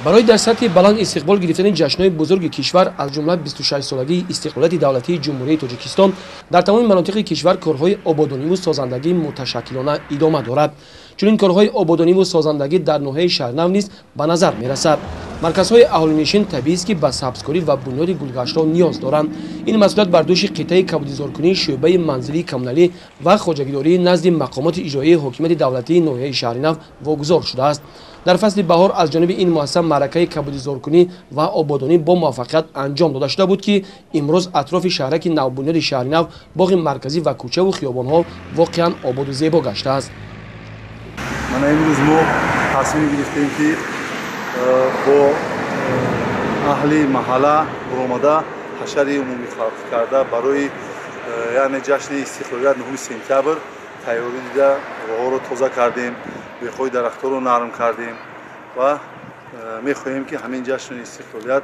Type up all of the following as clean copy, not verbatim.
Барои дар сатҳи баланд истиқбол гирифтани ҷашнҳои бузурги кишвар, аз ҷумла 26-солагии истиқлолияти давлатии Ҷумҳурии Тоҷикистон, дар тамоми манотиқи кишвар корҳои ободониву созандагӣ муташаккилона идома дорад. Чунин корҳои ободониву созандагӣ дар ноҳияи Шаҳрнав низ ба назар мерасад. Марказҳои аҳолинишин табиист, ки ба сабзкорӣ ва бунёди гулгаштҳо ниёз доранд. Ин масъулият бар дӯши қитъаи кабудизоркунии шӯъбаи манзилии коммуналӣ ва хоҷагидории назди мақомоти иҷроияи ҳокимияти давлатии ноҳияи Шаҳринав вогузор шудааст. Дар фасли баҳор аз ҷониби ин муассиса маъракаи кабудизоркунӣ ва ободонӣ бо муваффақият анҷом дода шуда буд, ки имрӯз атрофи шаҳраки навбунёди Шаҳринав, боғи марказӣ ва кӯчаву хиёбонҳо воқеан ободу зебо гаштааст. Мана имрӯз мо тасмим гирифтем, ки бо аҳли маҳалла баромада, ҳашари умумихалқӣ карда, барои яъне ҷашни истиқлолият 9 сентябр тайёрӣ дида, роҳҳоро тоза кардем, бехҳои дарахтҳоро нарм кардем ва мехоҳем, ки ҳамин ҷашни истиқлолият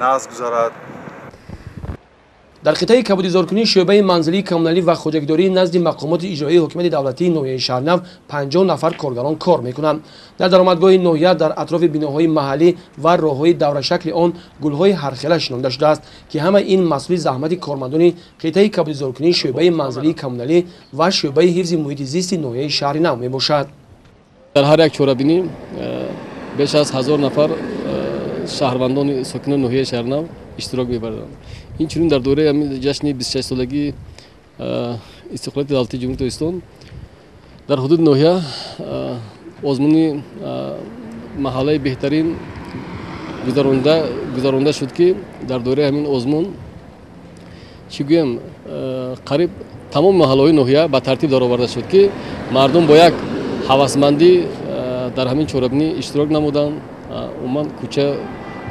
нағз гузарад. Дар қитъаи кабудизоркунии шӯъбаи манзилии коммуналӣ ва хоҷагидории назди мақомоти иҷроияи ҳокимияти давлатии ноҳияи Шаҳрнав 50 нафар коргарон кор мекунанд. Дар даромадгоҳи ноҳия, дар атрофи биноҳои маҳаллӣ ва роҳҳои даврашакли он гулҳои ҳархела шинонда шудааст, ки ҳама ин маҳсули заҳмати кормандони қитъаи кабудизоркунии шӯъбаи манзилии коммуналӣ ва шӯъбаи ҳифзи муҳити зисти ноҳияи Шаҳринав мебошад. Дар ҳар як чорабинӣ беш аз 1000 нафар шаҳрвандони сокинони ноҳияи Шаҳринав иштирок мебаранд. Инчунин дар доираи ҳамин ҷашни 26-солагии истиқлолияти давлатии Ҷумҳурии Тоҷикистон дар ҳудуди ноҳия озмуни маҳаллаи беҳтарин гузаронда шуд, ки дар доираи ҳамин озмун, чӣ гӯям, қариб тамоми маҳаллаҳои ноҳия ба тартиб дароварда шуд, ки мардум бо як ҳавасмандӣ дар ҳамин чорабинӣ иштирок намуданд. Умуман, кӯча,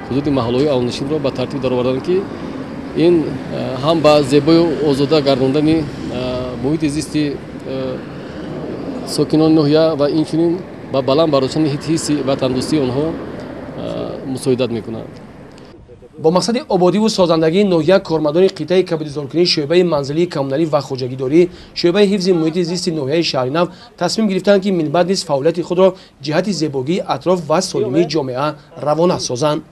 ҳудуди маҳаллаҳои аҳолинишинро ба тартиб дароварданд, ки ин ҳам ба зебою озода гардондани муҳити зисти сокинони ноҳия ва инчунин ба баланд бардоштани ҳисси ватандӯстии онҳо мусоидат мекунад. Бо мақсади ободиву созандагии ноҳия кормандони қитъаи кабудизоркунии шӯъбаи манзилии коммуналӣ ва хоҷагидорӣ, шӯъбаи ҳифзи муҳити зисти ноҳияи Шаҳринав тасмим гирифтанд, ки минбаъд низ фаъолияти худро ҷиҳати зебогии атроф ва солимии ҷомеа равона созанд.